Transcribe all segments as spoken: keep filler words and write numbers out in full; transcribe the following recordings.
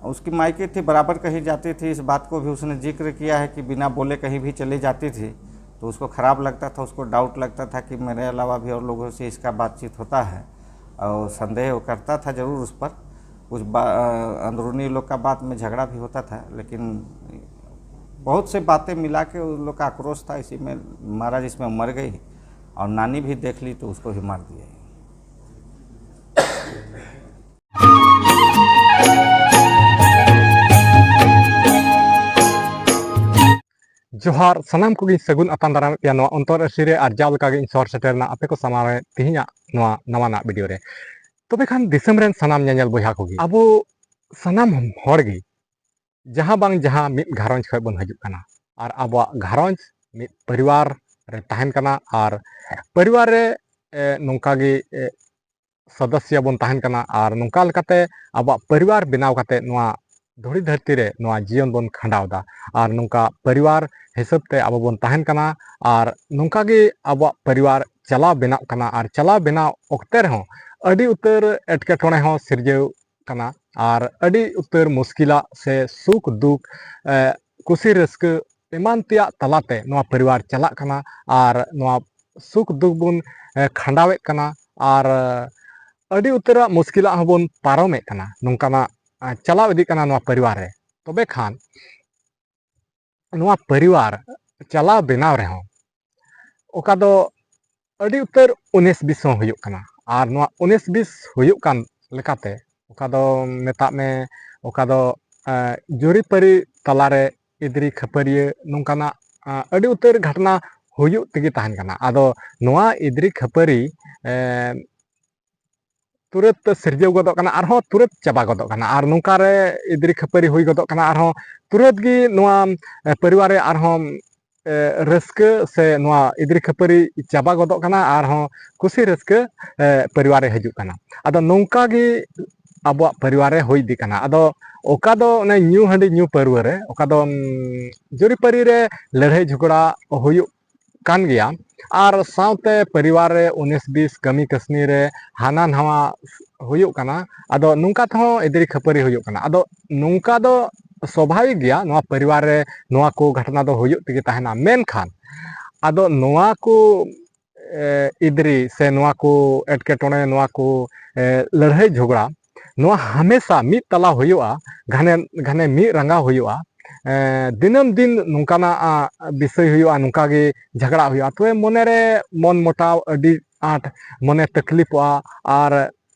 उसकी मायके थी, बराबर कहीं जाती थी। इस बात को भी उसने जिक्र किया है कि बिना बोले कहीं भी चली जाती थी तो उसको ख़राब लगता था, उसको डाउट लगता था कि मेरे अलावा भी और लोगों से इसका बातचीत होता है, और संदेह वो करता था ज़रूर उस पर। कुछ बा-, अंदरूनी लोग का बात में झगड़ा भी होता था, लेकिन बहुत से बातें मिला के उन लोग का आक्रोश था, इसी में महाराज इसमें मर गई और नानी भी देख ली तो उसको भी मार दिया। ᱡᱚᱦᱟᱨ, ᱥᱟᱱᱟᱢ ᱠᱚᱜᱮᱧ ᱥᱟᱹᱜᱩᱱ ᱟᱛᱟᱝ ᱫᱟᱨᱟᱢᱮᱫ ᱯᱮᱭᱟ ᱱᱚᱣᱟ ᱚᱱᱛᱚᱨ ᱟᱹᱨᱥᱤ ᱨᱮ᱾ ᱟᱨ ᱡᱟᱣ ᱞᱮᱠᱟᱜᱮ ᱤᱧ ᱥᱚᱦᱚᱨ ᱥᱮᱴᱮᱨ ᱨᱮᱱᱟᱜ ᱟᱯᱮ ᱠᱚ ᱥᱟᱢᱟᱝ ᱨᱮ ᱛᱮᱦᱮᱧᱟᱜ ᱱᱚᱣᱟ ᱱᱟᱣᱟᱱᱟᱜ ᱵᱷᱤᱰᱤᱭᱳ ᱨᱮ᱾ ᱛᱚᱵᱮ ᱠᱷᱟᱱ ᱫᱤᱥᱚᱢ ᱨᱮᱱ ᱥᱟᱱᱟᱢ ᱧᱮᱧᱮᱞ ᱵᱚᱭᱦᱟ ᱠᱚᱜᱮ, ᱟᱵᱚ ᱥᱟᱱᱟᱢ ᱦᱚᱲ ᱜᱮ ᱡᱟᱦᱟᱸ ᱵᱟᱝ ᱡᱟᱦᱟᱸ ᱢᱤᱫ ᱜᱷᱟᱨᱚᱸᱡᱽ ᱠᱷᱚᱱ ᱵᱚᱱ ᱦᱤᱡᱩᱜ ᱠᱟᱱᱟ᱾ ᱟᱨ ᱟᱵᱚᱣᱟᱜ ᱜᱷᱟᱨᱚᱸᱡᱽ ᱢᱤᱫ ᱯᱚᱨᱤᱵᱟᱨ ᱨᱮ ᱛᱟᱦᱮᱱ ᱠᱟᱱᱟ᱾ ᱟᱨ ᱯᱚᱨᱤᱵᱟᱨ ᱨᱮ, ᱮ, ᱱᱚᱝᱠᱟ ᱜᱮ, ᱮ, ᱥᱚᱫᱚᱥᱭᱚ ᱵᱚᱱ ᱛᱟᱦᱮᱱ ᱠᱟᱱᱟ᱾ ᱟᱨ ᱱᱚᱝᱠᱟ ᱞᱮᱠᱟᱛᱮ ᱟᱵᱚᱣᱟᱜ ᱯᱚᱨᱤᱵᱟᱨ ᱵᱮᱱᱟᱣ ᱠᱟᱛᱮ ᱱᱚᱣᱟ ᱫᱷᱩᱲᱤ ᱫᱷᱟᱹᱨᱛᱤ ᱨᱮ ᱱᱚᱣᱟ ᱡᱤᱭᱚᱱ ᱵᱚᱱ ᱠᱷᱟᱸᱰᱟᱣ ᱮᱫᱟ᱾ ᱟᱨ ᱱᱚᱝᱠᱟ ᱯᱚᱨᱤᱵᱟᱨ ᱦᱤᱥᱟᱹᱵ ᱛᱮ ᱟᱵᱚ ᱵᱚᱱ ᱛᱟᱦᱮᱱ ᱠᱟᱱᱟ᱾ ᱟᱨ ᱱᱚᱝᱠᱟ ᱜᱮ ᱟᱵᱚᱣᱟᱜ ᱯᱚᱨᱤᱵᱟᱨ ᱪᱟᱞᱟᱣ ᱵᱮᱱᱟᱜ ᱠᱟᱱᱟ᱾ ᱟᱨ ᱪᱟᱞᱟᱣ ᱵᱮᱱᱟᱣ ᱚᱠᱛᱮ ᱨᱮᱦᱚᱸ ᱟᱹᱰᱤ ᱩᱛᱟᱹᱨ ᱮᱴᱠᱮᱴᱚᱬᱮ ᱦᱚᱸ ᱥᱤᱨᱡᱟᱹᱣ ᱠᱟᱱᱟ᱾ ᱟᱨ ᱟᱹᱰᱤ ᱩᱛᱟᱹᱨ ᱢᱩᱥᱠᱤᱞᱟᱜ ᱥᱮ ᱥᱩᱠ ᱫᱩᱠ, ᱮ, ᱠᱩᱥᱤ ᱨᱟᱹᱥᱠᱟᱹ ᱮᱢᱟᱱ ᱛᱮᱭᱟᱜ ᱛᱟᱞᱟᱛᱮ ᱱᱚᱣᱟ ᱯᱚᱨᱤᱵᱟᱨ ᱪᱟᱞᱟᱜ ᱠᱟᱱᱟ᱾ ᱟᱨ ᱱᱚᱣᱟ ᱥᱩᱠ ᱫᱩᱠ ᱵᱚᱱ, ᱮ, ᱠᱷᱟᱸᱰᱟᱣᱮᱫ ᱠᱟᱱᱟ᱾ ᱟᱨ, ᱮ, ᱟᱹᱰᱤ ᱩᱛᱟᱹᱨᱟᱜ ᱢᱩᱥᱠᱤᱞᱟᱜ ᱦᱚᱸᱵᱚᱱ ᱯᱟᱨᱚᱢᱮᱫ ᱠᱟᱱᱟ᱾ ᱱᱚᱝᱠᱟᱱᱟᱜ, ᱮ, ᱪᱟᱞᱟᱣ ᱤᱫᱤᱜ ᱠᱟᱱᱟ ᱱᱚᱣᱟ ᱯᱚᱨᱤᱵᱟᱨ ᱨᱮ᱾ ᱛᱚᱵᱮ ᱠᱷᱟᱱ ᱱᱚᱣᱟ ᱯᱚᱨᱤᱵᱟᱨ ᱪᱟᱞᱟᱣ ᱵᱮᱱᱟᱣ ᱨᱮᱦᱚᱸ ᱚᱠᱟ ᱫᱚ ᱟᱹᱰᱤ ᱩᱛᱟᱹᱨ ᱩᱱᱤᱥ ᱵᱤᱥ ᱦᱚᱸ ᱦᱩᱭᱩᱜ ᱠᱟᱱᱟ᱾ ᱟᱨ ᱱᱚᱣᱟ ᱩᱱᱤᱥ ᱵᱤᱥ ᱦᱩᱭᱩᱜ ᱠᱟᱱ ᱞᱮᱠᱟᱛᱮ ᱚᱠᱟ ᱫᱚ ᱢᱮᱛᱟᱜ ᱢᱮ, ᱚᱠᱟ ᱫᱚ, ᱮ, ᱡᱩᱨᱤᱯᱟᱹᱨᱤ ᱛᱟᱞᱟᱨᱮ ᱮᱫᱽᱨᱤ ᱠᱷᱟᱹᱯᱟᱹᱨᱤᱭᱟᱹ ᱱᱚᱝᱠᱟᱱᱟᱜ, ᱮ, ᱟᱹᱰᱤ ᱩᱛᱟᱹᱨ ᱜᱷᱚᱴᱚᱱᱟ ᱦᱩᱭᱩᱜ ᱛᱮᱜᱮ ᱛᱟᱦᱮᱱ ᱠᱟᱱᱟ᱾ ᱟᱫᱚ ᱱᱚᱣᱟ ᱮᱫᱽᱨᱤ ᱠᱷᱟᱹᱯᱟᱹᱨᱤ, ᱮ, ᱛᱩᱨᱟᱹᱛ ᱥᱤᱨᱡᱟᱹᱣ ᱜᱚᱫᱚᱜ ᱠᱟᱱᱟ, ᱟᱨᱦᱚᱸ ᱛᱩᱨᱟᱹᱛ ᱪᱟᱵᱟ ᱜᱚᱫᱚᱜ ᱠᱟᱱᱟ᱾ ᱟᱨ ᱱᱚᱝᱠᱟᱨᱮ ᱮᱫᱽᱨᱤ ᱠᱷᱟᱹᱯᱟᱹᱨᱤ ᱦᱩᱭ ᱜᱚᱫᱚᱜ ᱠᱟᱱᱟ, ᱟᱨᱦᱚᱸ ᱛᱩᱨᱟᱹᱛ ᱜᱮ ᱱᱚᱣᱟ, ᱮ, ᱯᱚᱨᱤᱵᱟᱨ ᱨᱮ ᱟᱨᱦᱚᱸ, ᱮ, ᱨᱟᱹᱥᱠᱟᱹ ᱥᱮ ᱱᱚᱣᱟ ᱮᱫᱽᱨᱤ ᱠᱷᱟᱹᱯᱟᱹᱨᱤ ᱪᱟᱵᱟ ᱜᱚᱫᱚᱜ ᱠᱟᱱᱟ, ᱟᱨᱦᱚᱸ ᱠᱩᱥᱤ ᱨᱟᱹᱥᱠᱟᱹ, ᱮ, ᱯᱚᱨᱤᱵᱟᱨ ᱨᱮ ᱦᱤᱡᱩᱜ ᱠᱟᱱᱟ᱾ ᱟᱫᱚ ᱱᱚᱝᱠᱟ ᱜᱮ ᱟᱵᱚᱣᱟᱜ ᱯᱚᱨᱤᱵᱟᱨ ᱨᱮ ᱦᱩᱭ ᱤᱫᱤᱜ ᱠᱟᱱᱟ᱾ ᱟᱫᱚ ᱚᱠᱟ ᱫᱚ ᱚᱱᱮ ᱧᱩ ᱦᱟᱺᱰᱤ ᱧᱩ ᱯᱟᱹᱨᱣᱟᱹ ᱨᱮ, ᱚᱠᱟ ᱫᱚ, ᱩᱢ, ᱡᱩᱨᱤᱯᱟᱹᱨᱤ ᱨᱮ ᱞᱟᱹᱲᱦᱟᱹᱭ ᱡᱷᱚᱜᱽᱲᱟ ᱦᱩᱭᱩᱜ ᱠᱟᱱ ᱜᱮᱭᱟ᱾ ᱟᱨ ᱥᱟᱶᱛᱮ ᱯᱚᱨᱤᱵᱟᱨ ᱨᱮ ᱩᱱᱤᱥ ᱵᱤᱥ ᱠᱟᱹᱢᱤ ᱠᱟᱹᱥᱱᱤ ᱨᱮ ᱦᱟᱱᱟ ᱱᱟᱣᱟ ᱦᱩᱭᱩᱜ ᱠᱟᱱᱟ᱾ ᱟᱫᱚ ᱱᱚᱝᱠᱟ ᱛᱮᱦᱚᱸ ᱮᱫᱽᱨᱤ ᱠᱷᱟᱹᱯᱟᱹᱨᱤ ᱦᱩᱭᱩᱜ ᱠᱟᱱᱟ᱾ ᱟᱫᱚ ᱱᱚᱝᱠᱟ ᱫᱚ ᱥᱚᱵᱷᱟᱵᱤᱠ ᱜᱮᱭᱟ, ᱱᱚᱣᱟ ᱯᱚᱨᱤᱵᱟᱨ ᱨᱮ ᱱᱚᱣᱟ ᱠᱚ ᱜᱷᱚᱴᱚᱱᱟ ᱫᱚ ᱦᱩᱭᱩᱜ ᱛᱮᱜᱮ ᱛᱟᱦᱮᱱᱟ᱾ ᱢᱮᱱᱠᱷᱟᱱ ᱟᱫᱚ ᱱᱚᱣᱟ ᱠᱚ ᱮ, ᱮᱫᱽᱨᱤ ᱥᱮ ᱱᱚᱣᱟ ᱠᱚ ᱮᱴᱠᱮᱴᱚᱬᱮ, ᱱᱚᱣᱟ ᱠᱚ ᱮ, ᱞᱟᱹᱲᱦᱟᱹᱭ ᱡᱷᱚᱜᱽᱲᱟ, ᱱᱚᱣᱟ ᱦᱟᱢᱮᱥᱟ ᱢᱤᱫ ᱛᱟᱞᱟ ᱦᱩᱭᱩᱜᱼᱟ, ᱜᱷᱟᱱᱮ ᱜᱷᱟᱱᱮ ᱢᱤᱫ ᱨᱟᱸᱜᱟᱣ ᱦᱩᱭᱩᱜᱼᱟ᱾ ᱮ, ᱫᱤᱱᱟᱹᱢ ᱫᱤᱱ ᱱᱚᱝᱠᱟᱱᱟᱜ ᱟ, ᱵᱤᱥᱚᱭ ᱦᱩᱭᱩᱜᱼᱟ, ᱱᱚᱝᱠᱟ ᱜᱮ ᱡᱷᱟᱜᱽᱲᱟ ᱦᱩᱭᱩᱜᱼᱟ, ᱛᱚᱵᱮ ᱢᱚᱱᱮᱨᱮ ᱢᱚᱱ ᱢᱚᱴᱟᱣ ᱟᱹᱰᱤ ᱟᱸᱴ ᱢᱚᱱᱮ ᱛᱟᱠᱞᱤᱯᱚᱜᱼᱟ ᱟᱨ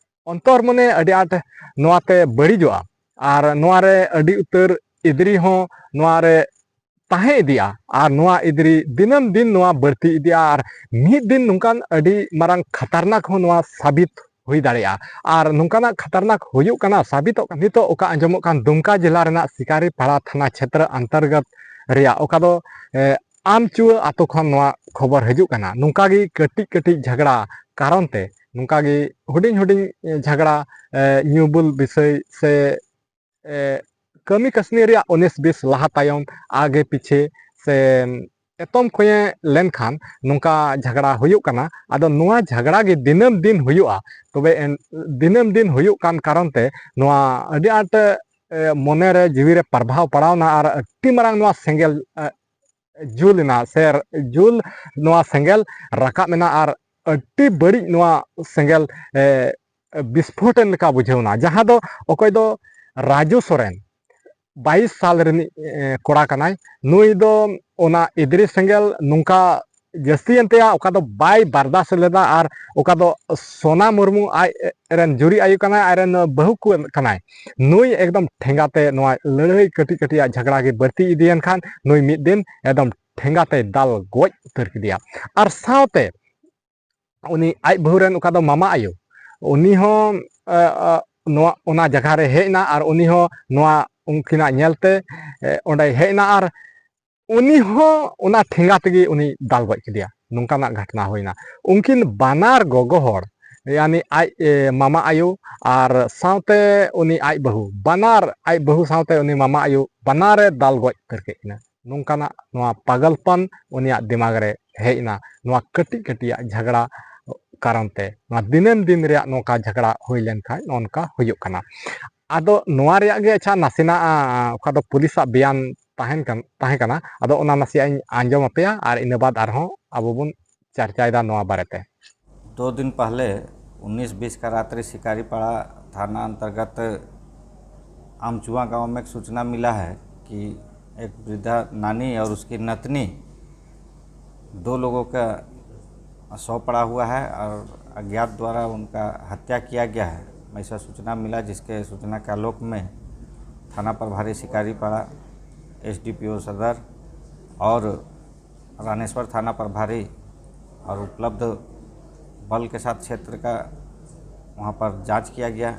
ᱚᱱᱛᱚᱨ ᱢᱚᱱᱮ ᱟᱹᱰᱤ ᱟᱸᱴ ᱱᱚᱣᱟᱛᱮ ᱵᱟᱹᱲᱤᱡᱚᱜᱼᱟ᱾ ᱟᱨ ᱱᱚᱣᱟᱨᱮ ᱟᱹᱰᱤ ᱩᱛᱟᱹᱨ ᱮᱫᱽᱨᱤ ᱦᱚᱸ ᱱᱚᱣᱟᱨᱮ ᱛᱟᱦᱮᱸ ᱤᱫᱤᱜᱼᱟ᱾ ᱟᱨ ᱱᱚᱣᱟ ᱮᱫᱽᱨᱤ ᱫᱤᱱᱟᱹᱢ ᱫᱤᱱ ᱱᱚᱣᱟ ᱵᱟᱹᱲᱛᱤ ᱤᱫᱤᱜᱼᱟ᱾ ᱟᱨ ᱢᱤᱫ ᱫᱤᱱ ᱱᱚᱝᱠᱟᱱ ᱟᱹᱰᱤ ᱢᱟᱨᱟᱝ ᱠᱷᱟᱛᱟᱨᱱᱟᱠ ᱦᱚᱸ ᱱᱚᱣᱟ ᱥᱟᱵᱤᱛ ᱦᱩᱭ ᱫᱟᱲᱮᱭᱟᱜᱼᱟ᱾ ᱟᱨ ᱱᱚᱝᱠᱟᱱᱟᱜ ᱠᱷᱟᱛᱟᱨᱱᱟᱠ ᱦᱩᱭᱩᱜ ᱠᱟᱱᱟ, ᱥᱟᱵᱤᱛᱚᱜ ᱠᱟᱱᱟ᱾ ᱱᱤᱛᱚᱜ ᱚᱠᱟ ᱟᱸᱡᱚᱢᱚᱜ ᱠᱟᱱ ᱫᱩᱢᱠᱟ ᱡᱮᱞᱟ ᱨᱮᱱᱟᱜ ᱥᱤᱠᱟᱨᱤ ᱯᱟᱲᱟ ᱛᱷᱟᱱᱟ ᱪᱷᱮᱛᱨᱚ ᱚᱱᱛᱚᱨᱜᱚᱛ ᱨᱮᱭᱟᱜ ᱚᱠᱟ ᱫᱚ ᱮ, ᱟᱢᱪᱩᱣᱟᱹ ᱟᱛᱳ ᱠᱷᱚᱱ ᱱᱚᱣᱟ ᱠᱷᱚᱵᱚᱨ ᱦᱤᱡᱩᱜ ᱠᱟᱱᱟ᱾ ᱱᱚᱝᱠᱟ ᱜᱮ ᱠᱟᱹᱴᱤᱡ ᱠᱟᱹᱴᱤᱡ ᱡᱷᱟᱜᱽᱲᱟ ᱠᱟᱨᱚᱱ ᱛᱮ, ᱱᱚᱝᱠᱟ ᱜᱮ ᱦᱩᱰᱤᱧ ᱦᱩᱰᱤᱧ ᱡᱷᱟᱜᱽᱲᱟ, ᱮ, ᱧᱩ ᱵᱩᱞ ᱵᱤᱥᱚᱭ ᱥᱮ ᱮ, ᱠᱟᱹᱢᱤ ᱠᱟᱹᱥᱱᱤ ᱨᱮᱭᱟᱜ ᱩᱱᱤᱥ ᱵᱤᱥ ᱞᱟᱦᱟ ᱛᱟᱭᱚᱢ, ᱟᱜᱮ ᱯᱤᱪᱷᱮ ᱥᱮ ᱮᱛᱚᱢ ᱠᱚᱭᱮ ᱞᱮᱱᱠᱷᱟᱱ ᱱᱚᱝᱠᱟ ᱡᱷᱟᱜᱽᱲᱟ ᱦᱩᱭᱩᱜ ᱠᱟᱱᱟ᱾ ᱟᱫᱚ ᱱᱚᱣᱟ ᱡᱷᱟᱜᱽᱲᱟ ᱜᱮ ᱫᱤᱱᱟᱹᱢ ᱫᱤᱱ ᱦᱩᱭᱩᱜᱼᱟ, ᱛᱚᱵᱮ ᱮᱱ-, ᱫᱤᱱᱟᱹᱢ ᱫᱤᱱ ᱦᱩᱭᱩᱜ ᱠᱟᱱ ᱠᱟᱨᱚᱱ ᱛᱮ ᱱᱚᱣᱟ ᱟᱹᱰᱤ ᱟᱸᱴ ᱮ, ᱢᱚᱱᱮ ᱨᱮ ᱡᱤᱣᱤ ᱨᱮ ᱯᱨᱚᱵᱷᱟᱣ ᱯᱟᱲᱟᱣᱱᱟ ᱟᱨ ᱟᱹᱰᱤ ᱢᱟᱨᱟᱝ ᱱᱚᱣᱟ ᱥᱮᱸᱜᱮᱞ ᱮ, ᱡᱩᱞ ᱮᱱᱟ ᱥᱮ ᱡᱩᱞ ᱱᱚᱣᱟ ᱥᱮᱸᱜᱮᱞ ᱨᱟᱠᱟᱵ ᱮᱱᱟ ᱟᱨ ᱟᱹᱰᱤ ᱵᱟᱹᱲᱤᱡ ᱱᱚᱣᱟ ᱥᱮᱸᱜᱮᱞ ᱮ, ᱵᱤᱥᱯᱷᱳᱴ ᱮᱱ ᱞᱮᱠᱟ ᱵᱩᱡᱷᱟᱹᱣ ᱮᱱᱟ, ᱡᱟᱦᱟᱸ ᱫᱚ ᱚᱠᱚᱭ ᱫᱚ ᱨᱟᱡᱩ ᱥᱚᱨᱮᱱ ᱵᱟᱭᱤᱥ ᱥᱟᱞ ᱨᱤᱱᱤᱡ ᱮ, ᱠᱚᱲᱟ ᱠᱟᱱᱟᱭ᱾ ᱱᱩᱭ ᱫᱚ ᱚᱱᱟ ᱮᱫᱽᱨᱤ ᱥᱮᱸᱜᱮᱞ ᱱᱚᱝᱠᱟ ᱡᱟᱹᱥᱛᱤᱭᱮᱱ ᱛᱟᱭᱟ, ᱚᱠᱟ ᱫᱚ ᱵᱟᱭ ᱵᱟᱨᱫᱟᱥ ᱞᱮᱫᱟ᱾ ᱟᱨ ᱚᱠᱟ ᱫᱚ ᱥᱳᱱᱟ ᱢᱩᱨᱢᱩ ᱟᱡ ᱨᱮᱱ ᱡᱩᱨᱤ ᱟᱭᱳ ᱠᱟᱱᱟᱭ, ᱟᱡ ᱨᱮᱱ ᱵᱟᱹᱦᱩ ᱠᱚ ᱠᱟᱱᱟᱭ, ᱱᱩᱭ ᱮᱠᱫᱚᱢ ᱴᱷᱮᱸᱜᱟ ᱛᱮ ᱱᱚᱣᱟ ᱞᱟᱹᱲᱦᱟᱹᱭ ᱠᱟᱹᱴᱤᱡ ᱠᱟᱹᱴᱤᱡᱟᱜ ᱡᱷᱟᱜᱽᱲᱟ ᱜᱮ ᱵᱟᱹᱲᱛᱤ ᱤᱫᱤᱭᱮᱱ ᱠᱷᱟᱱ ᱱᱩᱭ ᱢᱤᱫ ᱫᱤᱱ ᱮᱠᱫᱚᱢ ᱴᱷᱮᱸᱜᱟ ᱛᱮᱭ ᱫᱟᱞ ᱜᱚᱡ ᱩᱛᱟᱹᱨ ᱠᱮᱫᱮᱭᱟ᱾ ᱟᱨ ᱥᱟᱶᱛᱮ ᱩᱱᱤ ᱟᱡ ᱵᱟᱹᱦᱩ ᱨᱮᱱ ᱚᱠᱟ ᱫᱚ ᱢᱟᱢᱟ ᱟᱭᱳ, ᱩᱱᱤ ᱦᱚᱸ ᱮ, ᱮ, ᱱᱚᱣᱟ ᱚᱱᱟ ᱡᱟᱭᱜᱟ ᱨᱮ ᱦᱮᱡ ᱮᱱᱟ ᱟᱨ ᱩᱱᱤ ᱦᱚᱸ ᱱᱚᱣᱟ ᱩᱱᱠᱤᱱᱟᱜ ᱧᱮᱞ ᱛᱮ ᱮ, ᱚᱸᱰᱮᱭ ᱦᱮᱡ ᱮᱱᱟ ᱟᱨ ᱩᱱᱤ ᱦᱚᱸ ᱚᱱᱟ ᱴᱷᱮᱸᱜᱟ ᱛᱮᱜᱮ ᱩᱱᱤ ᱫᱟᱞ ᱜᱚᱡ ᱠᱮᱫᱮᱭᱟ᱾ ᱱᱚᱝᱠᱟᱱᱟᱜ ᱜᱷᱚᱴᱚᱱᱟ ᱦᱩᱭᱱᱟ᱾ ᱩᱱᱠᱤᱱ ᱵᱟᱱᱟᱨ ᱜᱚᱜᱚ ᱦᱚᱲ, ᱭᱟᱱᱤ ᱟᱡ ᱮ, ᱢᱟᱢᱟ ᱟᱭᱳ ᱟᱨ ᱥᱟᱶᱛᱮ ᱩᱱᱤ ᱟᱡ ᱵᱟᱹᱦᱩ, ᱵᱟᱱᱟᱨ ᱟᱡ ᱵᱟᱹᱦᱩ ᱥᱟᱶᱛᱮ ᱩᱱᱤ ᱢᱟᱢᱟ ᱟᱭᱳ ᱵᱟᱱᱟᱨᱮ ᱫᱟᱞ ᱜᱚᱡ ᱩᱛᱟᱹᱨ ᱠᱮᱫ ᱠᱤᱱᱟ᱾ ᱱᱚᱝᱠᱟᱱᱟᱜ ᱱᱚᱣᱟ ᱯᱟᱜᱚᱞᱯᱚᱱ ᱩᱱᱤᱭᱟᱜ ᱫᱤᱢᱟᱜᱽ ᱨᱮ ᱦᱮᱡ ᱮᱱᱟ, ᱱᱚᱣᱟ ᱠᱟᱹᱴᱤᱡ ᱠᱟᱹᱴᱤᱡᱟᱜ ᱡᱷᱟᱜᱽᱲᱟ ᱠᱟᱨᱚᱱ ᱛᱮ ᱱᱚᱣᱟ ᱫᱤᱱᱟᱹᱢ ᱫᱤᱱ ᱨᱮᱭᱟᱜ ᱱᱚᱝᱠᱟ ᱡᱷᱟᱜᱽᱲᱟ ᱦᱩᱭ ᱞᱮᱱᱠᱷᱟᱱ ᱱᱚᱝᱠᱟ ᱦᱩᱭᱩᱜ ᱠᱟᱱᱟ᱾ ᱟᱫᱚ ᱱᱚᱣᱟ ᱨᱮᱭᱟᱜ ᱜᱮ ᱟᱪᱪᱷᱟ ᱱᱟᱥᱮᱱᱟᱜ ᱚᱠᱟ ᱫᱚ ᱯᱩᱞᱤᱥᱟᱜ ᱵᱮᱭᱟᱱ ᱛᱟᱦᱮᱱ ᱠᱟᱱ ᱛᱟᱦᱮᱸ ᱠᱟᱱᱟ, ᱟᱫᱚ ᱚᱱᱟ ᱱᱟᱥᱮᱭᱟᱜ ᱤᱧ ᱟᱸᱡᱚᱢ ᱟᱯᱮᱭᱟ ᱟᱨ ᱤᱱᱟᱹ ᱵᱟᱫᱽ ᱟᱨᱦᱚᱸ ᱟᱵᱚ ᱵᱚᱱ ᱪᱟᱨᱪᱟᱭᱮᱫᱟ ᱱᱚᱣᱟ ᱵᱟᱨᱮᱛᱮ᱾ दो दिन पहले उन्नीस बीस का रात्रि शिकारीपाड़ा थाना अंतर्गत आमचुआ गांव में एक सूचना मिला है कि एक वृद्धा नानी और उसकी नतनी, दो लोगों का शव पड़ा हुआ है और अज्ञात द्वारा उनका हत्या किया गया है। ऐसा सूचना मिला, जिसके सूचना के आलोक में थाना प्रभारी शिकारीपाड़ा, एसडीपीओ सदर और रानेश्वर थाना प्रभारी और उपलब्ध बल के साथ क्षेत्र का वहाँ पर जांच किया गया,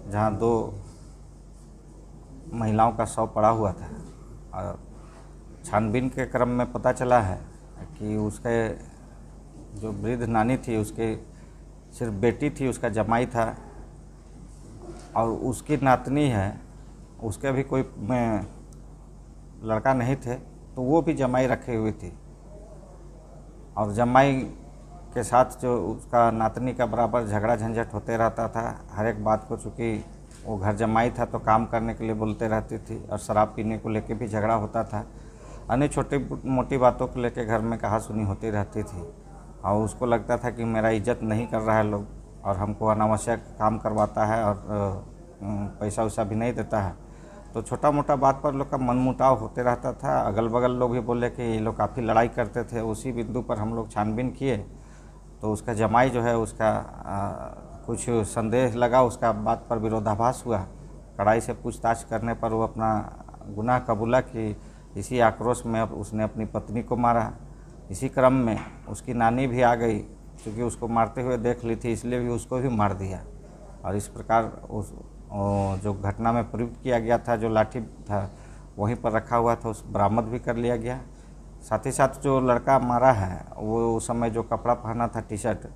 जहाँ दो महिलाओं का शव पड़ा हुआ था। और छानबीन के क्रम में पता चला है कि उसके जो वृद्ध नानी थी, उसके सिर्फ बेटी थी, उसका जमाई था और उसकी नातनी है, उसके भी कोई में लड़का नहीं थे, तो वो भी जमाई रखी हुई थी। और जमाई के साथ जो उसका नातनी का बराबर झगड़ा झंझट होते रहता था। हर एक बात को, चूँकि वो घर जमाई था तो काम करने के लिए बोलते रहती थी और शराब पीने को लेके भी झगड़ा होता था। अन्य छोटी मोटी बातों को लेके घर में कहा सुनी होती रहती थी और उसको लगता था कि मेरा इज्जत नहीं कर रहा है लोग और हमको अनावश्यक काम करवाता है और पैसा वैसा भी नहीं देता है। तो छोटा मोटा बात पर लोग का मनमुटाव होते रहता था। अगल बगल लोग भी बोले कि ये लोग काफ़ी लड़ाई करते थे। उसी बिंदु पर हम लोग छानबीन किए तो उसका जमाई जो है, उसका आ, कुछ संदेह लगा, उसका बात पर विरोधाभास हुआ। कड़ाई से पूछताछ करने पर वो अपना गुनाह कबूला कि इसी आक्रोश में उसने अपनी पत्नी को मारा। इसी क्रम में उसकी नानी भी आ गई, क्योंकि उसको मारते हुए देख ली थी, इसलिए भी उसको भी मार दिया। और इस प्रकार उस जो घटना में प्रयुक्त किया गया था, जो लाठी था, वहीं पर रखा हुआ था, उस बरामद भी कर लिया गया। साथ ही साथ जो लड़का मारा है, वो उस समय जो कपड़ा पहना था, टी शर्ट,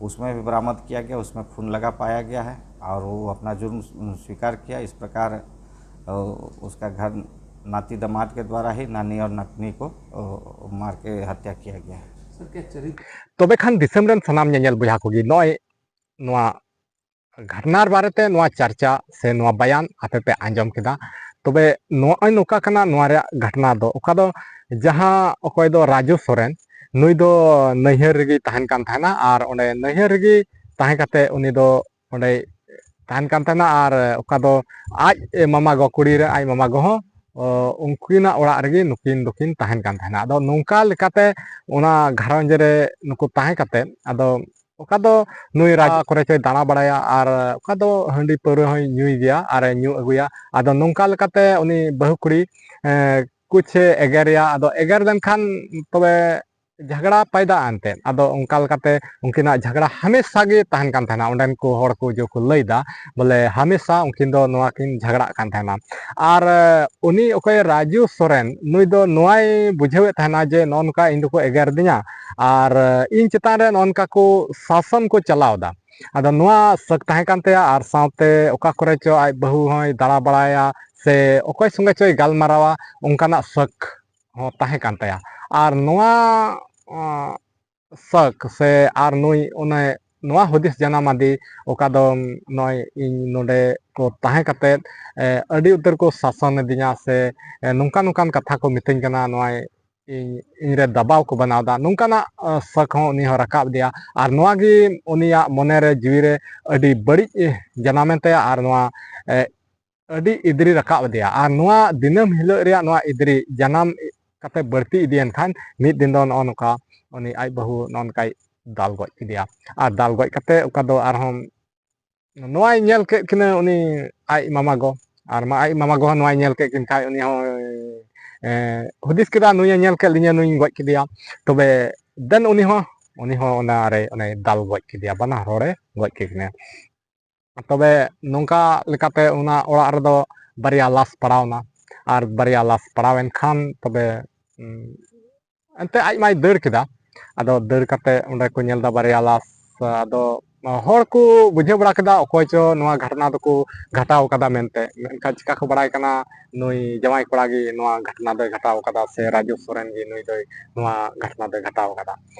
उसमें भी बरामद किया गया, उसमें खून लगा पाया गया है और वो अपना जुर्म स्वीकार किया। इस प्रकार उसका घर नाती दामाद के द्वारा ही नानी और नतनी को मार के हत्या किया गया है। ᱛᱚᱵᱮ ᱠᱷᱟᱱ ᱫᱤᱥᱚᱢ ᱨᱮᱱ ᱥᱟᱱᱟᱢ ᱧᱮᱧᱮᱞ ᱵᱚᱭᱦᱟ ᱠᱚᱜᱮ ᱱᱚᱜᱼᱚᱭ ᱱᱚᱣᱟ ᱜᱷᱟᱴᱱᱟᱨ ᱵᱟᱨᱮᱛᱮ ᱱᱚᱣᱟ ᱪᱟᱨᱪᱟ ᱥᱮ ᱱᱚᱣᱟ ᱵᱟᱭᱟᱱ ᱟᱯᱮ ᱯᱮ ᱟᱸᱡᱚᱢ ᱠᱮᱫᱟ᱾ ᱛᱚᱵᱮ ᱱᱚᱜᱼᱚᱭ ᱱᱚᱝᱠᱟ ᱠᱟᱱᱟ ᱱᱚᱣᱟ ᱨᱮᱭᱟᱜ ᱜᱷᱟᱴᱱᱟ ᱫᱚ, ᱚᱠᱟ ᱫᱚ ᱡᱟᱦᱟᱸ ᱚᱠᱚᱭ ᱫᱚ ᱨᱟᱡᱩ ᱥᱚᱨᱮᱱ, ᱱᱩᱭ ᱫᱚ ᱱᱟᱹᱭᱦᱟᱹᱨ ᱨᱮᱜᱮᱭ ᱛᱟᱦᱮᱱ ᱠᱟᱱ ᱛᱟᱦᱮᱱᱟ᱾ ᱟᱨ ᱚᱸᱰᱮ ᱱᱟᱹᱭᱦᱟᱹᱨ ᱨᱮᱜᱮ ᱛᱟᱦᱮᱸ ᱠᱟᱛᱮ ᱩᱱᱤ ᱫᱚ ᱚᱸᱰᱮ ᱛᱟᱦᱮᱱ ᱠᱟᱱ ᱛᱟᱦᱮᱱᱟ᱾ ᱟᱨ ᱚᱠᱟ ᱫᱚ ᱟᱡ ᱢᱟᱢᱟ ᱜᱚ, ᱠᱩᱲᱤ ᱨᱮ ᱟᱡ ᱢᱟᱢᱟ ᱜᱚ ᱦᱚᱸ, ᱚ, ᱩᱱᱠᱤᱱᱟᱜ ᱚᱲᱟᱜ ᱨᱮᱜᱮ ᱱᱩᱠᱤᱱ ᱫᱚᱠᱤᱱ ᱛᱟᱦᱮᱱ ᱠᱟᱱ ᱛᱟᱦᱮᱱᱟ᱾ ᱟᱫᱚ ᱱᱚᱝᱠᱟ ᱞᱮᱠᱟᱛᱮ ᱚᱱᱟ ᱜᱷᱟᱨᱚᱸᱡᱽ ᱨᱮ ᱱᱩᱠᱩ ᱛᱟᱦᱮᱸ ᱠᱟᱛᱮ, ᱟᱫᱚ ᱚᱠᱟ ᱫᱚ ᱱᱩᱭ ᱨᱟᱡᱽ ᱠᱚᱨᱮ ᱪᱚᱭ ᱫᱟᱬᱟ ᱵᱟᱲᱟᱭᱟ, ᱟᱨ ᱚᱠᱟ ᱫᱚ ᱦᱟᱺᱰᱤ ᱯᱟᱹᱣᱨᱟᱹ ᱦᱚᱸᱭ ᱧᱩᱭ ᱜᱮᱭᱟ ᱟᱨᱮ ᱧᱩ ᱟᱹᱜᱩᱭᱟ᱾ ᱟᱫᱚ ᱱᱚᱝᱠᱟ ᱞᱮᱠᱟᱛᱮ ᱩᱱᱤ ᱵᱟᱹᱦᱩ ᱠᱩᱲᱤ, ᱮ, ᱠᱩᱪ ᱮ ᱮᱜᱮᱨᱮᱭᱟ᱾ ᱟᱫᱚ ᱮᱜᱮᱨ ᱞᱮᱱᱠᱷᱟᱱ ᱛᱚᱵᱮ ᱡᱷᱟᱜᱽᱲᱟ ᱯᱟᱭᱫᱟ ᱮᱱᱛᱮᱫ᱾ ᱟᱫᱚ ᱚᱱᱠᱟ ᱞᱮᱠᱟᱛᱮ ᱩᱱᱠᱤᱱᱟᱜ ᱡᱷᱟᱜᱽᱲᱟ ᱦᱟᱢᱮᱥᱟ ᱜᱮ ᱛᱟᱦᱮᱱ ᱠᱟᱱ ᱛᱟᱦᱮᱱᱟ, ᱚᱸᱰᱮᱱ ᱠᱚ ᱦᱚᱲ ᱠᱚ ᱡᱮ ᱠᱚ ᱞᱟᱹᱭᱫᱟ, ᱵᱚᱞᱮ ᱦᱟᱢᱮᱥᱟ ᱩᱱᱠᱤᱱ ᱫᱚ ᱱᱚᱣᱟ ᱠᱤᱱ ᱡᱷᱟᱜᱽᱲᱟᱜ ᱠᱟᱱ ᱛᱟᱦᱮᱱᱟ᱾ ᱟᱨ ᱩᱱᱤ ᱚᱠᱚᱭ ᱨᱟᱡᱩ ᱥᱚᱨᱮᱱ, ᱱᱩᱭ ᱫᱚ ᱱᱚᱣᱟᱭ ᱵᱩᱡᱷᱟᱹᱣᱮᱫ ᱛᱟᱦᱮᱱᱟ ᱡᱮ ᱱᱚᱜᱼᱚ ᱱᱚᱝᱠᱟ ᱤᱧ ᱫᱚᱠᱚ ᱮᱜᱮᱨ ᱫᱤᱧᱟ ᱟᱨ ᱤᱧ ᱪᱮᱛᱟᱱ ᱨᱮ ᱱᱚᱜᱼᱚ ᱱᱚᱝᱠᱟ ᱠᱚ ᱥᱟᱥᱚᱱ ᱠᱚ ᱪᱟᱞᱟᱣ ᱮᱫᱟ᱾ ᱟᱫᱚ ᱱᱚᱣᱟ ᱥᱟᱹᱠ ᱛᱟᱦᱮᱸ ᱠᱟᱱ ᱛᱟᱭᱟ, ᱟᱨ ᱥᱟᱶᱛᱮ ᱚᱠᱟ ᱠᱚᱨᱮ ᱪᱚ ᱟᱡ ᱵᱟᱹᱦᱩ ᱦᱚᱸᱭ ᱫᱟᱬᱟ ᱵᱟᱲᱟᱭᱟ ᱥᱮ ᱚᱠᱚᱭ ᱥᱚᱸᱜᱮ ᱪᱚᱭ ᱜᱟᱞᱢᱟᱨᱟᱣᱟ, ᱚᱱᱠᱟᱱᱟᱜ ᱥᱟᱹᱠ ᱦᱚᱸ ᱛᱟᱦᱮᱸ ᱠᱟᱱ ᱛᱟᱭᱟ᱾ ᱟᱨ ᱱᱚᱣᱟ, ᱟᱸ, ᱥᱟᱹᱠ ᱥᱮ ᱟᱨ ᱱᱩᱭ ᱚᱱᱮ ᱱᱚᱣᱟ ᱦᱩᱫᱤᱥ ᱡᱟᱱᱟᱢ ᱟᱫᱮ, ᱚᱠᱟ ᱫᱚ ᱱᱚᱜᱼᱚᱭ ᱤᱧ ᱱᱚᱰᱮ ᱠᱚ ᱛᱟᱦᱮᱸ ᱠᱟᱛᱮᱫ, ᱮ, ᱟᱹᱰᱤ ᱩᱛᱟᱹᱨ ᱠᱚ ᱥᱟᱥᱚᱱ ᱮᱫᱤᱧᱟ ᱥᱮ, ᱮ, ᱱᱚᱝᱠᱟ ᱱᱚᱝᱠᱟᱱ ᱠᱟᱛᱷᱟ ᱠᱚ ᱢᱤᱛᱟᱹᱧ ᱠᱟᱱᱟ, ᱱᱚᱜᱼᱚᱭ ᱤᱧ, ᱤᱧ ᱨᱮ ᱫᱟᱵᱟᱣ ᱠᱚ ᱵᱮᱱᱟᱣ ᱮᱫᱟ, ᱱᱚᱝᱠᱟᱱᱟᱜ, ᱮ, ᱥᱟᱹᱠ ᱦᱚᱸ ᱩᱱᱤ ᱦᱚᱸ ᱨᱟᱠᱟᱵ ᱮᱫᱮᱭᱟ᱾ ᱟᱨ ᱱᱚᱣᱟ ᱜᱮ ᱩᱱᱤᱭᱟᱜ ᱢᱚᱱᱮ ᱨᱮ, ᱡᱤᱣᱤ ᱨᱮ ᱟᱹᱰᱤ ᱵᱟᱹᱲᱤᱡ, ᱮ, ᱡᱟᱱᱟᱢᱮᱱ ᱛᱟᱭᱟ᱾ ᱟᱨ ᱱᱚᱣᱟ, ᱮ, ᱟᱹᱰᱤ ᱤᱫᱽᱨᱤ ᱨᱟᱠᱟᱵ ᱟᱫᱮᱭᱟ᱾ ᱟᱨ ᱱᱚᱣᱟ ᱫᱤᱱᱟᱹᱢ ᱦᱤᱞᱳᱜ ᱨᱮᱭᱟᱜ ᱱᱚᱣᱟ ᱤᱫᱽᱨᱤ ᱡᱟᱱᱟᱢ ᱠᱟᱛᱮ ᱵᱟᱹᱲᱛᱤ ᱤᱫᱤᱭᱮᱱ ᱠᱷᱟᱱ, ᱢᱤᱫ ᱫᱤᱱ ᱫᱚ ᱱᱚᱜᱼᱚ ᱱᱚᱝᱠᱟ ᱩᱱᱤ ᱟᱡ ᱵᱟᱹᱦᱩ ᱱᱚᱜᱼᱚ ᱱᱚᱝᱠᱟᱭ ᱫᱟᱞ ᱜᱚᱡ ᱠᱮᱫᱮᱭᱟ᱾ ᱟᱨ ᱫᱟᱞ ᱜᱚᱡ ᱠᱟᱛᱮ ᱚᱠᱟ ᱫᱚ ᱟᱨᱦᱚᱸ ᱱᱚᱣᱟᱭ ᱧᱮᱞ ᱠᱮᱫ ᱠᱤᱱᱟᱹ ᱩᱱᱤ ᱟᱡ ᱢᱟᱢᱟ ᱜᱚ, ᱟᱨ ᱢᱟ ᱟᱡ ᱢᱟᱢᱟ ᱜᱚ ᱦᱚᱸ ᱱᱚᱣᱟᱭ ᱧᱮᱞ ᱠᱮᱫ ᱠᱤᱱ ᱠᱷᱟᱡ ᱩᱱᱤ ᱦᱚᱸ, ᱮ, ᱦᱩᱫᱤᱥ ᱠᱮᱫᱟ, ᱱᱩᱭᱮ ᱧᱮᱞ ᱠᱮᱫ ᱞᱤᱧᱟ, ᱱᱩᱭᱤᱧ ᱜᱚᱡ ᱠᱮᱫᱮᱭᱟ᱾ ᱛᱚᱵᱮ ᱫᱮᱱ ᱩᱱᱤ ᱦᱚᱸ, ᱩᱱᱤ ᱦᱚᱸ ᱚᱱᱟ ᱨᱮ ᱚᱱᱮ ᱫᱟᱞ ᱜᱚᱡ ᱠᱮᱫᱮᱭᱟ, ᱵᱟᱱᱟ ᱦᱚᱲᱮ ᱜᱚᱡ ᱠᱮᱫ ᱠᱤᱱᱟ᱾ ᱛᱚᱵᱮ ᱱᱚᱝᱠᱟ ᱞᱮᱠᱟᱛᱮ ᱚᱱᱟ ᱚᱲᱟᱜ ᱨᱮᱫᱚ ᱵᱟᱨᱭᱟ ᱞᱟᱥ ᱯᱟᱲᱟᱣᱱᱟ, ᱟᱨ ᱵᱟᱨᱭᱟ ᱞᱟᱥ ᱯᱟᱲᱟᱣᱮᱱ ᱠᱷᱟᱱ ᱛᱚᱵᱮ, ᱩᱸ, ᱮᱱᱛᱮ ᱟᱡ ᱢᱟᱭ ᱫᱟᱹᱲ ᱠᱮᱫᱟ᱾ ᱟᱫᱚ ᱫᱟᱹᱲ ᱠᱟᱛᱮ ᱚᱸᱰᱮ ᱠᱚ ᱧᱮᱞ ᱮᱫᱟ ᱵᱟᱨᱭᱟ ᱞᱟᱥ, ᱟᱫᱚ ᱦᱚᱲ ᱠᱚ ᱵᱩᱡᱷᱟᱹᱣ ᱵᱟᱲᱟ ᱠᱮᱫᱟ ᱚᱠᱚᱭ ᱪᱚ ᱱᱚᱣᱟ ᱜᱷᱟᱴᱱᱟ ᱫᱚᱠᱚ ᱜᱷᱟᱴᱟᱣ ᱠᱟᱫᱟ ᱢᱮᱱᱛᱮ᱾ ᱢᱮᱱᱠᱷᱟᱱ ᱪᱤᱠᱟ ᱠᱚ ᱵᱟᱲᱟᱭ ᱠᱟᱱᱟ ᱱᱩᱭ ᱡᱟᱶᱟᱭ ᱠᱚᱲᱟ ᱜᱮ ᱱᱚᱣᱟ ᱜᱷᱟᱴᱱᱟ ᱫᱚᱭ ᱜᱷᱟᱴᱟᱣ ᱠᱟᱫᱟ ᱥᱮ ᱨᱟᱡᱩ ᱥᱚᱨᱮᱱ ᱜᱮ ᱱᱩᱭ ᱫᱚᱭ ᱱᱚᱣᱟ ᱜᱷᱟᱴᱱᱟ ᱫᱚᱭ ᱜᱷᱟᱴᱟᱣ ᱠᱟᱫᱟ᱾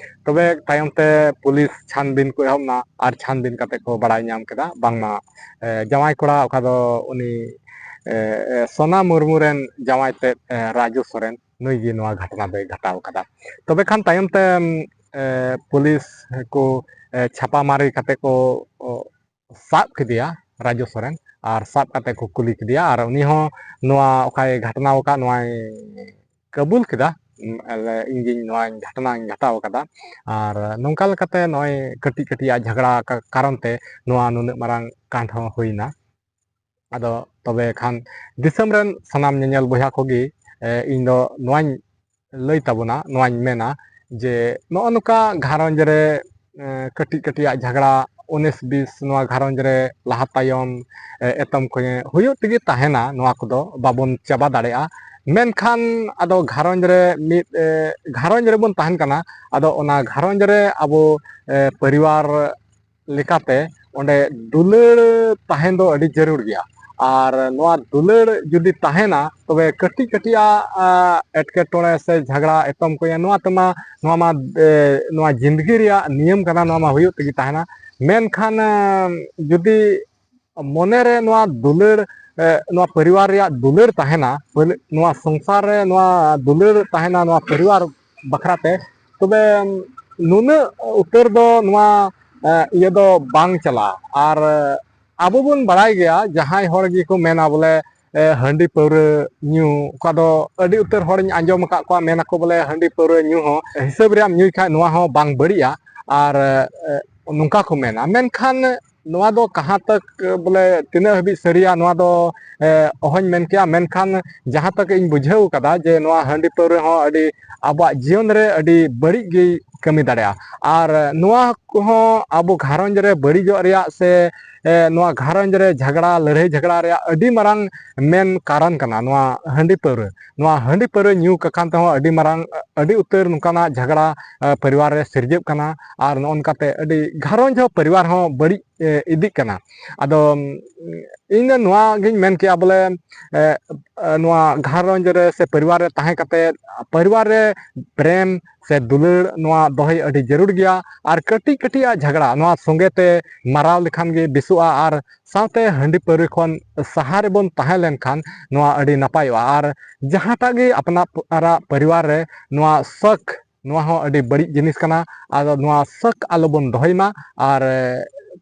ᱛᱚᱵᱮ ᱛᱟᱭᱚᱢ ᱛᱮ ᱯᱩᱞᱤᱥ ᱪᱷᱟᱱᱵᱤᱱ ᱠᱚ ᱮᱦᱚᱵ ᱮᱱᱟ ᱟᱨ ᱪᱷᱟᱱᱵᱤᱱ ᱠᱟᱛᱮ ᱠᱚ ᱵᱟᱲᱟᱭ ᱧᱟᱢ ᱠᱮᱫᱟ ᱵᱟᱝᱢᱟ, ᱮ, ᱡᱟᱶᱟᱭ ᱠᱚᱲᱟ ᱚᱠᱟ ᱫᱚ ᱩᱱᱤ, ᱮ, ᱮ, ᱥᱳᱱᱟ ᱢᱩᱨᱢᱩ ᱨᱮᱱ ᱡᱟᱶᱟᱭ ᱛᱮᱫ, ᱮ, ᱨᱟᱡᱩ ᱥᱚᱨᱮᱱ ᱱᱩᱭ ᱜᱮ ᱱᱚᱣᱟ ᱜᱷᱟᱴᱱᱟ ᱫᱚᱭ ᱜᱷᱟᱴᱟᱣ ᱠᱟᱫᱟ᱾ ᱛᱚᱵᱮ ᱠᱷᱟᱱ ᱛᱟᱭᱚᱢ ᱛᱮ, ᱮ, ᱯᱩᱞᱤᱥ ᱠᱚ, ᱮ, ᱪᱷᱟᱯᱟ ᱢᱟᱨᱮ ᱠᱟᱛᱮ ᱠᱚ, ᱚ, ᱥᱟᱵ ᱠᱮᱫᱮᱭᱟ ᱨᱟᱡᱩ ᱥᱚᱨᱮᱱ, ᱟᱨ ᱥᱟᱵ ᱠᱟᱛᱮ ᱠᱚ ᱠᱩᱞᱤ ᱠᱮᱫᱮᱭᱟ, ᱟᱨ ᱩᱱᱤ ᱦᱚᱸ ᱱᱚᱣᱟ ᱚᱠᱟᱭ ᱜᱷᱟᱴᱱᱟ ᱟᱠᱟᱫ ᱱᱚᱣᱟᱭ ᱠᱟᱹᱵᱩᱞ ᱠᱮᱫᱟ, ᱩᱢ, ᱟᱞᱮ, ᱤᱧ ᱜᱤᱧ ᱱᱚᱣᱟᱧ ᱜᱷᱟᱴᱱᱟᱧ ᱜᱷᱟᱴᱟᱣ ᱟᱠᱟᱫᱟ᱾ ᱟᱨ ᱱᱚᱝᱠᱟ ᱞᱮᱠᱟᱛᱮ ᱱᱚᱜᱼᱚᱭ ᱠᱟᱹᱴᱤᱡ ᱠᱟᱹᱴᱤᱡ ᱟᱜ ᱡᱷᱟᱜᱽᱲᱟ ᱠᱟ-, ᱠᱟᱨᱚᱱ ᱛᱮ ᱱᱚᱣᱟ ᱱᱩᱱᱟᱹᱜ ᱢᱟᱨᱟᱝ ᱠᱟᱱᱰ ᱦᱚᱸ ᱦᱩᱭᱱᱟ᱾ ᱟᱫᱚ ᱛᱚᱵᱮ ᱠᱷᱟᱱ ᱫᱤᱥᱚᱢ ᱨᱮᱱ ᱥᱟᱱᱟᱢ ᱧᱮᱧᱮᱞ ᱵᱚᱭᱦᱟ ᱠᱚᱜᱮ, ᱮ, ᱤᱧ ᱫᱚ ᱱᱚᱣᱟᱧ ᱞᱟᱹᱭ ᱛᱟᱵᱚᱱᱟ, ᱱᱚᱣᱟᱧ ᱢᱮᱱᱟ ᱡᱮ ᱱᱚᱜᱼᱚ ᱱᱚᱝᱠᱟ ᱜᱷᱟᱨᱚᱸᱡᱽ ᱨᱮ, ᱮ, ᱠᱟᱹᱴᱤᱡ ᱠᱟᱹᱴᱤᱡ ᱟᱜ ᱡᱷᱟᱜᱽᱲᱟ, ᱩᱱᱤᱥ ᱵᱤᱥ ᱱᱚᱣᱟ ᱜᱷᱟᱨᱚᱸᱡᱽ ᱨᱮ ᱞᱟᱦᱟ ᱛᱟᱭᱚᱢ, ᱮ, ᱮᱛᱚᱢ ᱠᱚᱧᱮ ᱦᱩᱭᱩᱜ ᱛᱮᱜᱮ ᱛᱟᱦᱮᱱᱟ, ᱱᱚᱣᱟ ᱠᱚᱫᱚ ᱵᱟᱵᱚᱱ ᱪᱟᱵᱟ ᱫᱟᱲᱮᱭᱟᱜᱼᱟ᱾ ᱢᱮᱱᱠᱷᱟᱱ ᱟᱫᱚ ᱜᱷᱟᱨᱚᱸᱡᱽ ᱨᱮ ᱢᱤᱫ, ᱮ, ᱜᱷᱟᱨᱚᱸᱡᱽ ᱨᱮᱵᱚᱱ ᱛᱟᱦᱮᱱ ᱠᱟᱱᱟ, ᱟᱫᱚ ᱚᱱᱟ ᱜᱷᱟᱨᱚᱸᱡᱽ ᱨᱮ ᱟᱵᱚ, ᱮ, ᱯᱚᱨᱤᱵᱟᱨ ᱞᱮᱠᱟᱛᱮ ᱚᱸᱰᱮ ᱫᱩᱞᱟᱹᱲ ᱛᱟᱦᱮᱱ ᱫᱚ ᱟᱹᱰᱤ ᱡᱟᱹᱨᱩᱲ ᱜᱮᱭᱟ᱾ ᱟᱨ ᱱᱚᱣᱟ ᱫᱩᱞᱟᱹᱲ ᱡᱩᱫᱤ ᱛᱟᱦᱮᱱᱟ, ᱛᱚᱵᱮ ᱠᱟᱹᱴᱤᱡ ᱠᱟᱹᱴᱤᱡ ᱟᱜ, ᱟ, ᱮᱴᱠᱮᱴᱚᱬᱮ ᱥᱮ ᱡᱷᱟᱜᱽᱲᱟ ᱮᱛᱚᱢ ᱠᱚᱭᱟ, ᱱᱚᱣᱟ ᱛᱮᱢᱟ, ᱱᱚᱣᱟ ᱢᱟ, ᱮ, ᱱᱚᱣᱟ ᱡᱤᱱᱫᱜᱤ ᱨᱮᱭᱟᱜ ᱱᱤᱭᱚᱢ ᱠᱟᱱᱟ, ᱱᱚᱣᱟ ᱢᱟ ᱦᱩᱭᱩᱜ ᱛᱮᱜᱮ ᱛᱟᱦᱮᱱᱟ᱾ ᱢᱮᱱᱠᱷᱟᱱ, ᱮ, ᱡᱩᱫᱤ ᱢᱚᱱᱮᱨᱮ ᱱᱚᱣᱟ ᱫᱩᱞᱟᱹᱲ, ᱮ, ᱱᱚᱣᱟ ᱯᱚᱨᱤᱵᱟᱨ ᱨᱮᱭᱟᱜ ᱫᱩᱞᱟᱹᱲ ᱛᱟᱦᱮᱱᱟ, ᱯᱟᱹᱨ-, ᱱᱚᱣᱟ ᱥᱚᱝᱥᱟᱨ ᱨᱮ ᱱᱚᱣᱟ ᱫᱩᱞᱟᱹᱲ ᱛᱟᱦᱮᱱᱟ, ᱱᱚᱣᱟ ᱯᱚᱨᱤᱵᱟᱨ ᱵᱟᱠᱷᱨᱟᱛᱮ, ᱛᱚᱵᱮ ᱱᱩᱱᱟᱹᱜ ᱩᱛᱟᱹᱨ ᱫᱚ ᱱᱚᱣᱟ, ᱮ, ᱤᱭᱟᱹ ᱫᱚ ᱵᱟᱝ ᱪᱟᱞᱟᱜᱼᱟ᱾ ᱟᱨ ᱟᱵᱚ ᱵᱚᱱ ᱵᱟᱲᱟᱭ ᱜᱮᱭᱟ, ᱡᱟᱦᱟᱸᱭ ᱦᱚᱲ ᱜᱮᱠᱚ ᱢᱮᱱᱟ ᱵᱚᱞᱮ, ᱮ, ᱦᱟᱺᱰᱤ ᱯᱟᱹᱣᱨᱟᱹ ᱧᱩ, ᱚᱠᱟ ᱫᱚ ᱟᱹᱰᱤ ᱩᱛᱟᱹᱨ ᱦᱚᱲᱤᱧ ᱟᱸᱡᱚᱢ ᱟᱠᱟᱫ ᱠᱚᱣᱟ, ᱢᱮᱱᱟᱠᱚ ᱵᱚᱞᱮ ᱦᱟᱺᱰᱤ ᱯᱟᱹᱣᱨᱟᱹ ᱧᱩ ᱦᱚᱸ ᱦᱤᱥᱟᱹᱵ ᱨᱮᱭᱟᱜ ᱧᱩᱭ ᱠᱷᱟᱡ ᱱᱚᱣᱟ ᱦᱚᱸ ᱵᱟᱝ ᱵᱟᱹᱲᱤᱡᱼᱟ, ᱟᱨ, ᱮ, ᱱᱚᱝᱠᱟ ᱠᱚ ᱢᱮᱱᱟ᱾ ᱢᱮᱱᱠᱷᱟᱱ ᱱᱚᱣᱟ ᱫᱚ ᱠᱟᱦᱟᱸ ᱛᱟᱠ, ᱵᱚᱞᱮ ᱛᱤᱱᱟᱹᱜ ᱦᱟᱹᱵᱤᱡ ᱥᱟᱹᱨᱤᱭᱟ, ᱱᱚᱣᱟ ᱫᱚ, ᱮ, ᱚᱦᱚᱧ ᱢᱮᱱ ᱠᱮᱭᱟ᱾ ᱢᱮᱱᱠᱷᱟᱱ ᱡᱟᱦᱟᱸ ᱛᱟᱠ ᱤᱧ ᱵᱩᱡᱷᱟᱹᱣ ᱠᱟᱫᱟ ᱡᱮ ᱱᱚᱣᱟ ᱦᱟᱺᱰᱤ ᱯᱟᱹᱣᱨᱟᱹ ᱦᱚᱸ ᱟᱹᱰᱤ ᱟᱵᱚᱣᱟᱜ ᱡᱤᱭᱚᱱ ᱨᱮ ᱟᱹᱰᱤ ᱵᱟᱹᱲᱤᱡ ᱜᱮᱭ ᱠᱟᱹᱢᱤ ᱫᱟᱲᱮᱭᱟᱜᱼᱟ᱾ ᱟᱨ ᱱᱚᱣᱟ ᱠᱚᱦᱚᱸ ᱟᱵᱚ ᱜᱷᱟᱨᱚᱸᱡᱽ ᱨᱮ ᱵᱟᱹᱲᱤᱡᱚᱜ ᱨᱮᱭᱟᱜ ᱥᱮ, ᱮ, ᱱᱚᱣᱟ ᱜᱷᱟᱨᱚᱸᱡᱽ ᱨᱮ ᱡᱷᱟᱜᱽᱲᱟ, ᱞᱟᱹᱲᱦᱟᱹᱭ ᱡᱷᱟᱜᱽᱲᱟ ᱨᱮᱭᱟᱜ ᱟᱹᱰᱤ ᱢᱟᱨᱟᱝ ᱢᱮᱱ ᱠᱟᱨᱚᱱ ᱠᱟᱱᱟ ᱱᱚᱣᱟ ᱦᱟᱺᱰᱤ ᱯᱟᱹᱣᱨᱟᱹ᱾ ᱱᱚᱣᱟ ᱦᱟᱺᱰᱤ ᱯᱟᱹᱣᱨᱟᱹ ᱧᱩ ᱠᱟᱠᱷᱟᱱ ᱛᱮᱦᱚᱸ ᱟᱹᱰᱤ ᱢᱟᱨᱟᱝ, ᱟᱹᱰᱤ ᱩᱛᱟᱹᱨ ᱱᱚᱝᱠᱟᱱᱟᱜ ᱡᱷᱟᱜᱽᱲᱟ, ᱮ, ᱯᱚᱨᱤᱵᱟᱨ ᱨᱮ ᱥᱤᱨᱡᱟᱹᱜ ᱠᱟᱱᱟ᱾ ᱟᱨ ᱱᱚᱜᱼᱚ ᱱᱚᱝᱠᱟᱛᱮ ᱟᱹᱰᱤ ᱜᱷᱟᱨᱚᱸᱡᱽ ᱦᱚᱸ, ᱯᱚᱨᱤᱵᱟᱨ ᱦᱚᱸ ᱵᱟᱹᱲᱤᱡ, ᱮ, ᱤᱫᱤᱜ ᱠᱟᱱᱟ᱾ ᱟᱫᱚ, ᱩᱢ, ᱤᱧ ᱫᱚ ᱱᱚᱣᱟ ᱜᱤᱧ ᱢᱮᱱ ᱠᱮᱭᱟ ᱵᱚᱞᱮ, ᱮ, ᱮ, ᱱᱚᱣᱟ ᱜᱷᱟᱨᱚᱸᱡᱽ ᱨᱮ ᱥᱮ ᱯᱚᱨᱤᱵᱟᱨ ᱨᱮ ᱛᱟᱦᱮᱸ ᱠᱟᱛᱮ ᱯᱚᱨᱤᱵᱟᱨ ᱨᱮ ᱯᱨᱮᱢ ᱥᱮ ᱫᱩᱞᱟᱹᱲ ᱱᱚᱣᱟ ᱫᱚᱦᱚᱭ ᱟᱹᱰᱤ ᱡᱟᱹᱨᱩᱲ ᱜᱮᱭᱟ᱾ ᱟᱨ ᱠᱟᱹᱴᱤᱡ ᱠᱟᱹᱴᱤᱡ ᱟᱜ ᱡᱷᱟᱜᱽᱲᱟ ᱱᱚᱣᱟ ᱥᱚᱸᱜᱮ ᱛᱮ ᱢᱟᱨᱟᱣ ᱞᱮᱠᱷᱟᱱ ᱜᱮ ᱵᱮᱥᱚᱜᱼᱟ᱾ ᱟᱨ ᱥᱟᱶᱛᱮ ᱦᱟᱺᱰᱤ ᱯᱟᱹᱣᱨᱟᱹ ᱠᱷᱚᱱ ᱥᱟᱦᱟ ᱨᱮᱵᱚᱱ ᱛᱟᱦᱮᱸ ᱞᱮᱱᱠᱷᱟᱱ ᱱᱚᱣᱟ ᱟᱹᱰᱤ ᱱᱟᱯᱟᱭᱚᱜᱼᱟ᱾ ᱟᱨ ᱡᱟᱦᱟᱸᱴᱟᱜ ᱜᱮ ᱟᱯᱱᱟᱨᱟᱜ ᱯᱚᱨᱤᱵᱟᱨ ᱨᱮ ᱱᱚᱣᱟ ᱥᱟᱹᱠ, ᱱᱚᱣᱟ ᱦᱚᱸ ᱟᱹᱰᱤ ᱵᱟᱹᱲᱤᱡ ᱡᱤᱱᱤᱥ ᱠᱟᱱᱟ᱾ ᱟᱫᱚ ᱱᱚᱣᱟ ᱥᱟᱹᱠ ᱟᱞᱚᱵᱚᱱ ᱫᱚᱦᱚᱭ ᱢᱟ᱾ ᱟᱨ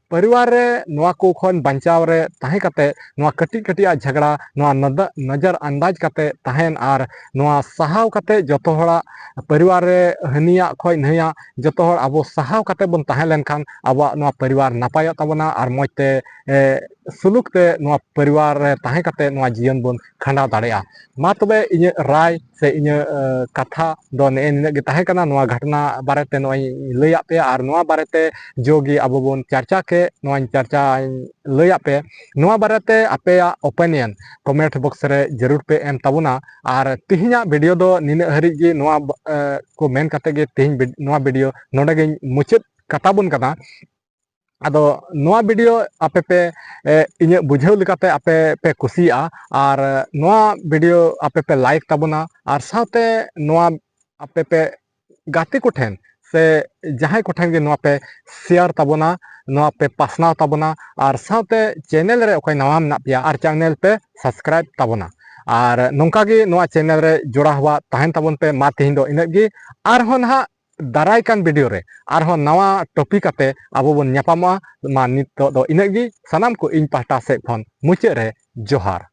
ᱯᱚᱨᱤᱵᱟᱨ ᱨᱮ ᱱᱚᱣᱟ ᱠᱚ ᱠᱷᱚᱱ ᱵᱟᱧᱪᱟᱣ ᱨᱮ ᱛᱟᱦᱮᱸ ᱠᱟᱛᱮ ᱱᱚᱣᱟ ᱠᱟᱹᱴᱤᱡ ᱠᱟᱹᱴᱤᱡ ᱟᱜ ᱡᱷᱟᱜᱽᱲᱟ ᱱᱚᱣᱟ ᱱᱚᱫ-, ᱱᱚᱡᱚᱨ ᱟᱱᱫᱟᱡᱽ ᱠᱟᱛᱮ ᱛᱟᱦᱮᱱ ᱟᱨ ᱱᱚᱣᱟ ᱥᱟᱦᱟᱣ ᱠᱟᱛᱮ ᱡᱚᱛᱚ ᱦᱚᱲᱟᱜ ᱯᱚᱨᱤᱵᱟᱨ ᱨᱮ ᱦᱟᱹᱱᱤᱭᱟᱜ ᱠᱷᱚᱱ ᱱᱟᱹᱭᱟᱜ ᱡᱚᱛᱚ ᱦᱚᱲ ᱟᱵᱚ ᱥᱟᱦᱟᱣ ᱠᱟᱛᱮ ᱵᱚᱱ ᱛᱟᱦᱮᱸ ᱞᱮᱱᱠᱷᱟᱱ ᱟᱵᱚᱣᱟᱜ ᱱᱚᱣᱟ ᱯᱚᱨᱤᱵᱟᱨ ᱱᱟᱯᱟᱭᱚᱜ ᱛᱟᱵᱚᱱᱟ ᱟᱨ ᱢᱚᱡᱽ ᱛᱮ, ᱮ, ᱥᱩᱞᱩᱠ ᱛᱮ ᱱᱚᱣᱟ ᱯᱚᱨᱤᱵᱟᱨ ᱨᱮ ᱛᱟᱦᱮᱸ ᱠᱟᱛᱮ ᱱᱚᱣᱟ ᱡᱤᱭᱚᱱ ᱵᱚᱱ ᱠᱷᱟᱸᱰᱟᱣ ᱫᱟᱲᱮᱭᱟᱜᱼᱟ᱾ ᱢᱟ ᱛᱚᱵᱮ ᱤᱧᱟᱹᱜ ᱨᱟᱭ ᱥᱮ ᱤᱧᱟᱹᱜ, ᱮ, ᱠᱟᱛᱷᱟ ᱫᱚ ᱱᱮᱜᱼᱮ ᱱᱤᱱᱟᱹᱜ ᱜᱮ ᱛᱟᱦᱮᱸ ᱠᱟᱱᱟ᱾ ᱱᱚᱣᱟ ᱜᱷᱚᱴᱚᱱᱟ ᱵᱟᱨᱮᱛᱮ ᱱᱚᱜᱼᱚᱭ ᱤᱧ ᱞᱟᱹᱭᱟᱫ ᱯᱮᱭᱟ ᱟᱨ ᱱᱚᱣᱟ ᱵᱟᱨᱮᱛᱮ ᱡᱚ ᱜᱮ ᱟᱵᱚ ᱵᱚᱱ ᱪᱟᱨᱪᱟ ᱠᱮᱫ, ᱱᱚᱣᱟᱧ ᱪᱟᱨᱪᱟᱧ ᱞᱟᱹᱭᱟᱫ ᱯᱮ᱾ ᱱᱚᱣᱟ ᱵᱟᱨᱮᱛᱮ ᱟᱯᱮᱭᱟᱜ opinion comment box ᱨᱮ ᱡᱟᱹᱨᱩᱲ ᱯᱮ ᱮᱢ ᱛᱟᱵᱚᱱᱟ᱾ ᱟᱨ ᱛᱮᱦᱮᱧᱟᱜ video ᱫᱚ ᱱᱤᱱᱟᱹᱜ ᱦᱟᱹᱨᱤᱡ ᱜᱮ᱾ ᱱᱚᱣᱟ, ᱮ, ᱠᱚ ᱢᱮᱱ ᱠᱟᱛᱮ ᱜᱮ ᱛᱮᱦᱮᱧ vid-, ᱱᱚᱣᱟ video ᱱᱚᱰᱮ ᱜᱤᱧ ᱢᱩᱪᱟᱹᱫ ᱠᱟᱛᱟ ᱵᱚᱱ ᱠᱟᱱᱟ᱾ ᱟᱫᱚ ᱱᱚᱣᱟ video ᱟᱯᱮ ᱯᱮ, ᱮ, ᱤᱧᱟᱹᱜ ᱵᱩᱡᱷᱟᱹᱣ ᱞᱮᱠᱟᱛᱮ ᱟᱯᱮ ᱯᱮ ᱠᱩᱥᱤᱭᱟᱜᱼᱟ, ᱟᱨ ᱱᱚᱣᱟ video ᱟᱯᱮ ᱯᱮ like ᱛᱟᱵᱚᱱᱟ, ᱟᱨ ᱥᱟᱶᱛᱮ ᱱᱚᱣᱟ ᱟᱯᱮ ᱯᱮ ᱜᱟᱛᱮ ᱠᱚᱴᱷᱮᱱ ᱥᱮ ᱡᱟᱦᱟᱸᱭ ᱠᱚᱴᱷᱮᱱ ᱜᱮ ᱱᱚᱣᱟ ᱯᱮ share ᱛᱟᱵᱚᱱᱟ, ᱱᱚᱣᱟ ᱯᱮ ᱯᱟᱥᱱᱟᱣ ᱛᱟᱵᱚᱱᱟ, ᱟᱨ ᱥᱟᱶᱛᱮ channel ᱨᱮ ᱚᱠᱚᱭ ᱱᱟᱣᱟ ᱢᱮᱱᱟᱜ ᱯᱮᱭᱟ ᱟᱨ channel ᱯᱮ subscribe ᱛᱟᱵᱚᱱᱟ᱾ ᱟᱨ ᱱᱚᱝᱠᱟ ᱜᱮ ᱱᱚᱣᱟ channel ᱨᱮ ᱡᱚᱲᱟᱣ ᱦᱚᱣᱟ ᱛᱟᱦᱮᱱ ᱛᱟᱵᱚᱱ ᱯᱮ᱾ ᱢᱟ ᱛᱮᱦᱮᱧ ᱫᱚ ᱤᱱᱟᱹᱜ ᱜᱮ, ᱟᱨᱦᱚᱸ ᱱᱟᱦᱟᱜ ᱫᱟᱨᱟᱭ ᱠᱟᱱ video ᱨᱮ ᱟᱨᱦᱚᱸ ᱱᱟᱣᱟ topic ᱟᱛᱮ ᱟᱵᱚ ᱵᱚᱱ ᱧᱟᱯᱟᱢᱚᱜᱼᱟ᱾ ᱢᱟ ᱱᱤᱛᱚᱜ ᱫᱚ ᱤᱱᱟᱹᱜ ᱜᱮ, ᱥᱟᱱᱟᱢ ᱠᱚ ᱤᱧ ᱯᱟᱦᱴᱟ ᱥᱮᱫ ᱠᱷᱚᱱ ᱢᱩᱪᱟᱹᱫ ᱨᱮ ᱡᱚᱦᱟᱨ᱾